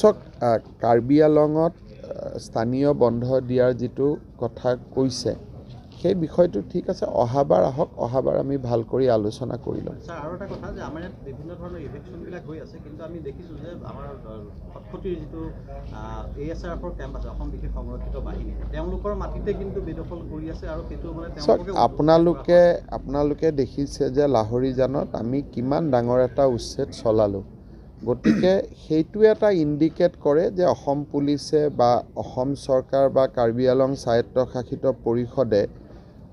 চাওক, কাৰ্বি আলঙত স্থানীয় বন্ধ দিয়াৰ যিটো কথা কৈছে সেই বিষয়টো ঠিক আছে, অহাবাৰ আহক, অহাবাৰ আমি ভাল কৰি আলোচনা কৰি ল'ম। আৰু এটা কথা যে আমাৰ ইয়াত বিভিন্ন ধৰণৰ ইভেকশ্যনবিলাক হৈ আছে, কিন্তু আমি দেখিছোঁ যে আমাৰ খটখটিৰ যিটো এ এছ আৰ এফৰ কেম্প আছে, অসম বিশেষ সংৰক্ষিত বাহিনী, তেওঁলোকৰ মাটিতে কিন্তু বেদখল কৰি আছে। আৰু সেইটো মানে চাওক, আপোনালোকে দেখিছে যে লাহৰীজানত আমি কিমান ডাঙৰ এটা উচ্ছেদ চলালোঁ। গতিকে সেইটো এটা ইণ্ডিকেট কৰে যে অসম পুলিচে বা অসম চৰকাৰ বা কাৰ্বি আলং স্বায়ত্তশাসিত পৰিষদে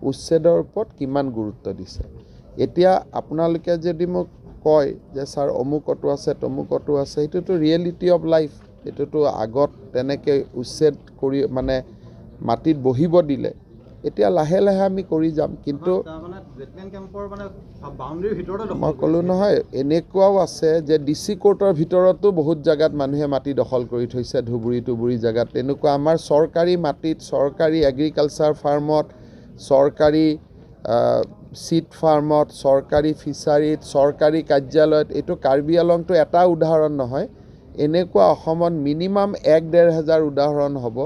উচ্ছেদৰ ওপৰত কিমান গুৰুত্ব দিছে। এতিয়া আপোনালোকে যদি মোক কয় যে ছাৰ অমুকতো আছে তমুকতো আছে, সেইটোতো ৰিয়েলিটি অফ লাইফ। এইটোতো আগত তেনেকৈ উচ্ছেদ কৰি মানে মাটিত বহিব দিলে, এতিয়া লাহে লাহে আমি কৰি যাম। কিন্তু মই ক'লোঁ নহয়, এনেকুৱাও আছে যে ডি চি কোৰ্টৰ ভিতৰতো বহুত জেগাত মানুহে মাটি দখল কৰি থৈছে, ধুবুৰী টুবুৰী জেগাত। তেনেকুৱা আমাৰ চৰকাৰী মাটিত, চৰকাৰী এগ্ৰিকালচাৰ ফাৰ্মত, চৰকাৰী চিড ফাৰ্মত, চৰকাৰী ফিচাৰীত, চৰকাৰী কাৰ্যালয়ত, এইটো কাৰ্বি আলংটো এটা উদাহৰণ নহয়, এনেকুৱা অসমত মিনিমাম 1-1.5 হাজাৰ উদাহৰণ হ'ব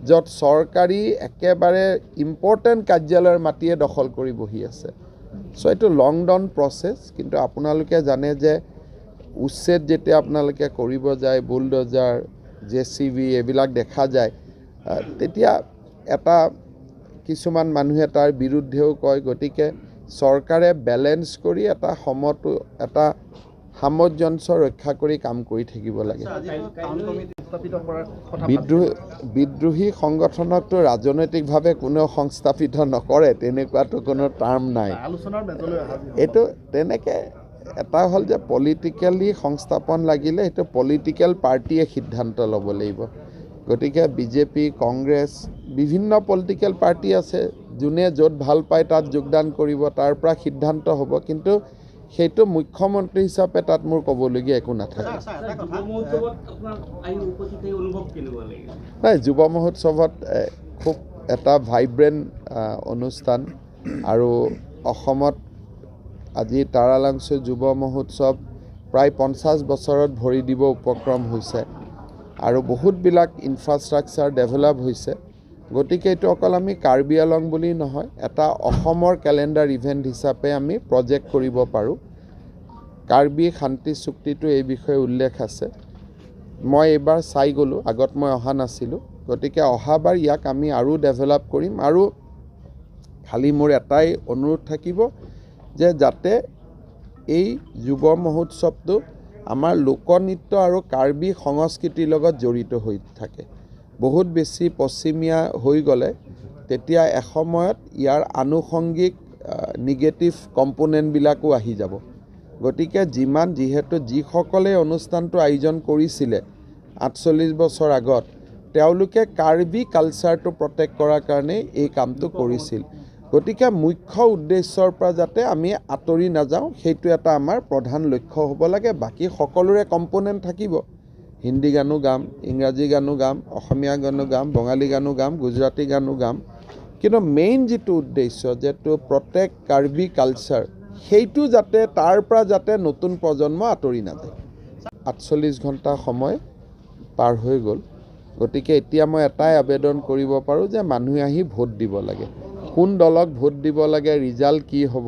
য'ত চৰকাৰী একেবাৰে ইম্পৰ্টেণ্ট কাৰ্যালয়ৰ মাটিয়ে দখল কৰি বহি আছে। চ' এইটো লং ডন প্ৰচেছ। কিন্তু আপোনালোকে জানে যে উচ্ছেদ যেতিয়া আপোনালোকে কৰিব যায়, বুলডজাৰ, জে চি বি এইবিলাক দেখা যায়, তেতিয়া এটা কিছুমান মানুহে তাৰ বিৰুদ্ধেও কয়। গতিকে চৰকাৰে বেলেঞ্চ কৰি এটা এটা সামঞ্জস্য ৰক্ষা কৰি কাম কৰি থাকিব লাগে। বিদ্ৰোহী সংগঠনকতো ৰাজনৈতিকভাৱে কোনেও সংস্থাপিত নকৰে, তেনেকুৱাতো কোনো টাৰ্ম নাই। এইটো তেনেকৈ এটা হ'ল যে পলিটিকেলি সংস্থাপন লাগিলে সেইটো পলিটিকেল পাৰ্টীয়ে সিদ্ধান্ত ল'ব লাগিব। গতিকে বিজেপি, কংগ্ৰেছ, বিভিন্ন পলিটিকেল পাৰ্টি আছে, যোনে য'ত ভাল পায় তাত যোগদান কৰিব, তাৰ পৰা সিদ্ধান্ত হ'ব। কিন্তু সেইটো মুখ্যমন্ত্ৰী হিচাপে তাত মোৰ ক'বলগীয়া একো নাথাকে। নাই, যুৱ মহোৎসৱত খুব এটা ভাইব্ৰেণ্ট অনুষ্ঠান, আৰু অসমত আজি তাৰালাংচু যুৱ মহোৎসৱ প্ৰায় 50 বছৰত ভৰি দিব উপক্ৰম হৈছে আৰু বহুতবিলাক ইনফ্ৰাষ্ট্ৰাকচাৰ ডেভেলপ হৈছে। গতিকে এইটো অকল আমি কাৰ্বি আলং বুলি নহয়, এটা অসমৰ কেলেণ্ডাৰ ইভেণ্ট হিচাপে আমি প্ৰজেক্ট কৰিব পাৰোঁ। কাৰ্বি শান্তি চুক্তিটো এই বিষয়ে উল্লেখ আছে। মই এইবাৰ চাই গ'লোঁ, আগত মই অহা নাছিলোঁ। গতিকে অহাবাৰ ইয়াক আমি আৰু ডেভেলপ কৰিম। আৰু খালি মোৰ এটাই অনুৰোধ থাকিব যে যাতে এই যুৱ মহোৎসৱটো আমাৰ লোকনৃত্য আৰু কাৰ্বি সংস্কৃতিৰ লগত জড়িত হৈ থাকে। বহুত বেছি পশ্চিমীয়া হৈ গ'লে তেতিয়া এসময়ত ইয়াৰ আনুষংগিক নিগেটিভ কম্পনেণ্টবিলাকো আহি যাব। গতিকে যিহেতু যিসকলে অনুষ্ঠানটো আয়োজন কৰিছিলে 48 বছৰ আগত, তেওঁলোকে কাৰ্বি কালচাৰটো প্ৰটেক্ট কৰাৰ কাৰণেই এই কামটো কৰিছিল। গতিকে মুখ্য উদ্দেশ্যৰ পৰা যাতে আমি আঁতৰি নাযাওঁ, সেইটো এটা আমাৰ প্ৰধান লক্ষ্য হ'ব লাগে। বাকী সকলোৰে কম্পনেণ্ট থাকিব, হিন্দী গানো গাম, ইংৰাজী গানো গাম, অসমীয়া গানো গাম, বঙালী গানো গাম, গুজৰাটী গানো গাম, কিন্তু মেইন যিটো উদ্দেশ্য যে টু প্ৰটেক্ট কাৰ্বি কালচাৰ, সেইটো যাতে তাৰ পৰা যাতে নতুন প্ৰজন্ম আঁতৰি নাযায়। 48 ঘণ্টা সময় পাৰ হৈ গ'ল। গতিকে এতিয়া মই এটাই আবেদন কৰিব পাৰোঁ যে মানুহে আহি ভোট দিব লাগে। কোন দলক ভোট দিব লাগে, ৰিজাল্ট কি হ'ব,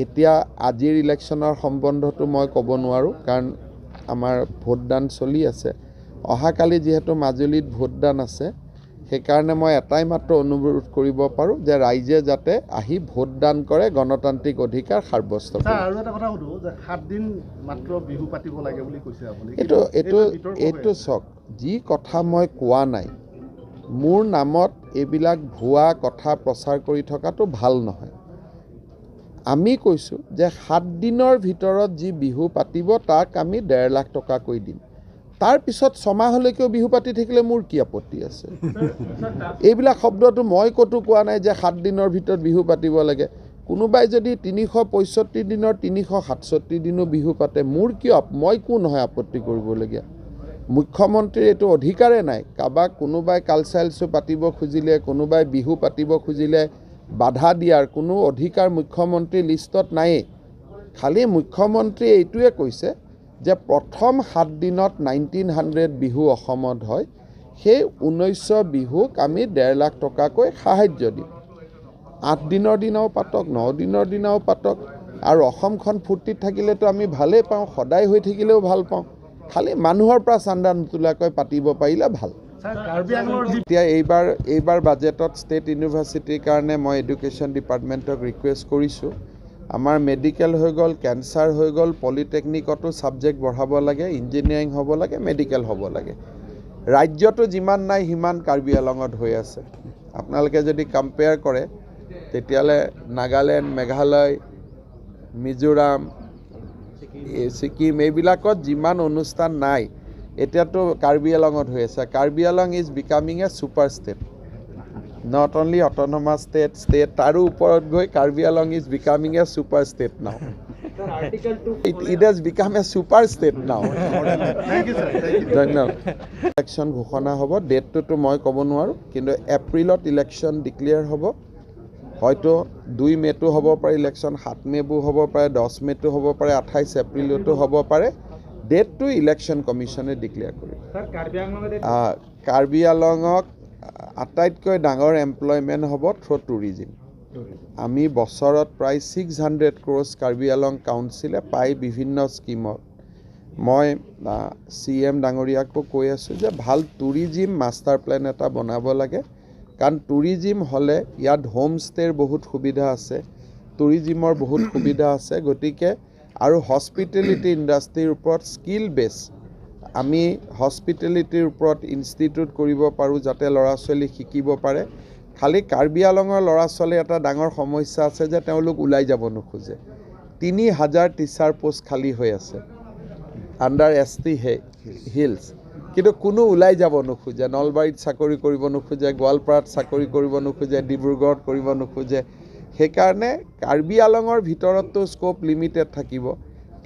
এতিয়া আজিৰ ইলেকশ্যনৰ সম্বন্ধটো মই ক'ব নোৱাৰোঁ, কাৰণ আমাৰ ভোটদান চলি আছে। অহাকালি যিহেতু মাজুলীত ভোটদান আছে, সেইকাৰণে মই এটাই মাত্ৰ অনুৰোধ কৰিব পাৰোঁ যে ৰাইজে যাতে আহি ভোটদান কৰে, গণতান্ত্ৰিক অধিকাৰ সাব্যস্ত কৰে। আৰু এটা কথা সুধো যে 7 দিন মাত্ৰ বিহু পাতিব লাগে বুলি কৈছে আপুনি, এইটো এইটো এইটো চাওক, যি কথা মই কোৱা নাই, মোৰ নামত এইবিলাক ভুৱা কথা প্ৰচাৰ কৰি থকাটো ভাল নহয়। আমি কৈছোঁ যে 7 দিনৰ ভিতৰত যি বিহু পাতিব তাক আমি 1.5 লাখ টকাকৈ দিম। তাৰপিছত ছমাহলৈকেও বিহু পাতি থাকিলে মোৰ কি আপত্তি আছে? এইবিলাক শব্দটো মই ক'তো কোৱা নাই যে 7 দিনৰ ভিতৰত বিহু পাতিব লাগে। কোনোবাই যদি 365 দিনৰ 367 দিনো বিহু পাতে, মোৰ কিয়, মই কোন হয় আপত্তি কৰিবলগীয়া? মুখ্যমন্ত্ৰীৰ এইটো অধিকাৰে নাই। কাৰোবাক কোনোবাই কালচাৰেল শ্ব' পাতিব খুজিলে, কোনোবাই বিহু পাতিব খুজিলে বাধা দিয়াৰ কোনো অধিকাৰ মুখ্যমন্ত্ৰীৰ লিষ্টত নায়েই। খালি মুখ্যমন্ত্ৰীয়ে এইটোৱে কৈছে যে প্ৰথম 7 দিনত 1900 বিহু অসমত হয়, সেই 1900 বিহুক আমি 1.5 লাখ টকাকৈ সাহাৰ্য দিম। 8 দিনৰ দিনাও পাতক, 9 দিনৰ দিনাও পাতক, আৰু অসমখন ফূৰ্তিত থাকিলেতো আমি ভালেই পাওঁ, সদায় হৈ থাকিলেও ভাল পাওঁ, খালি মানুহৰ পৰা চান্দা নোতোলাকৈ পাতিব পাৰিলে ভাল। এতিয়া এইবাৰ বাজেটত ষ্টেট ইউনিভাৰ্চিটিৰ কাৰণে মই এডুকেশ্যন ডিপাৰ্টমেণ্টক ৰিকুৱেষ্ট কৰিছোঁ। আমাৰ মেডিকেল হৈ গ'ল, কেঞ্চাৰ হৈ গ'ল, পলিটেকনিকতো ছাবজেক্ট বঢ়াব লাগে, ইঞ্জিনিয়াৰিং হ'ব লাগে, মেডিকেল হ'ব লাগে। ৰাজ্যতো যিমান নাই সিমান কাৰ্বি আলঙত হৈ আছে। আপোনালোকে যদি কম্পেয়াৰ কৰে তেতিয়াহ'লে নাগালেণ্ড, মেঘালয়, মিজোৰাম, ছিকিম এইবিলাকত যিমান অনুষ্ঠান নাই, এতিয়াতো কাৰ্বি আলঙত হৈ আছে। Karbi Anglong is becoming a super state, not only autonomous state, state তাৰো ওপৰত গৈ Karbi Anglong is becoming a super state now. It has become a super state now. ধন্যবাদ। ইলেকশ্যন ঘোষণা হ'ব, ডেটটোতো মই ক'ব নোৱাৰোঁ, কিন্তু এপ্ৰিলত ইলেকশ্যন ডিক্লেয়াৰ হ'ব। হয়তো 2 মে'তো হ'ব পাৰে ইলেকশ্যন, 7 মে'বো হ'ব পাৰে, 10 মে'তো হ'ব পাৰে, 28 এপ্ৰিলতো হ'ব পাৰে। ডেটটো ইলেকশ্যন কমিশ্যনে ডিক্লেয়াৰ কৰিব। কাৰ্বি আলঙক আটাইতকৈ ডাঙৰ এমপ্লয়মেণ্ট হ'ব থ্ৰ' টুৰিজিম। আমি বছৰত প্ৰায় 600 ক্ৰ'ৰ্ছ কাৰ্বি আলং কাউন্সিলে পায় বিভিন্ন স্কীমত। মই চি এম ডাঙৰীয়াকো কৈ আছোঁ যে ভাল টুৰিজিম মাষ্টাৰ প্লেন এটা বনাব লাগে, কাৰণ টুৰিজিম হ'লে ইয়াত হোমষ্টেৰ বহুত সুবিধা আছে, টুৰিজিমৰ বহুত সুবিধা আছে, গতিকে আৰু হস্পিটেলিটি ইণ্ডাষ্ট্ৰীৰ ওপৰত স্কিল বেছ আমি হস্পিটেলিটিৰ ওপৰত ইনষ্টিটিউট কৰিব পাৰোঁ যাতে ল'ৰা ছোৱালী শিকিব পাৰে। খালি কাৰ্বি আলঙৰ ল'ৰা ছোৱালীৰ এটা ডাঙৰ সমস্যা আছে যে তেওঁলোক ওলাই যাব নোখোজে। 3000 টিচাৰ পোষ্ট খালী হৈ আছে আণ্ডাৰ এছ টি হিলছ, কিন্তু কোনো ওলাই যাব নোখোজে। নলবাৰীত চাকৰি কৰিব নোখোজে, গোৱালপাৰাত চাকৰি কৰিব নোখোজে, ডিব্ৰুগড়ত কৰিব নোখোজে। সেইকাৰণে কাৰ্বি আলঙৰ ভিতৰততো স্ক'প লিমিটেড থাকিব।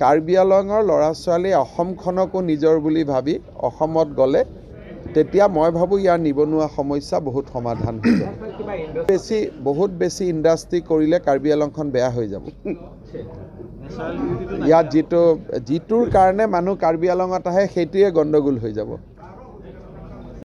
কাৰ্বি আলঙৰ ল'ৰা ছোৱালীয়ে অসমখনকো নিজৰ বুলি ভাবি অসমত গ'লে তেতিয়া মই ভাবোঁ ইয়াৰ নিবনুৱা সমস্যা বহুত সমাধান হৈ যাব। বহুত বেছি ইণ্ডাষ্ট্ৰী কৰিলে কাৰ্বি আলংখন বেয়া হৈ যাব। ইয়াত যিটোৰ কাৰণে মানুহ কাৰ্বি আলঙত আহে সেইটোৱে গণ্ডগোল হৈ যাব।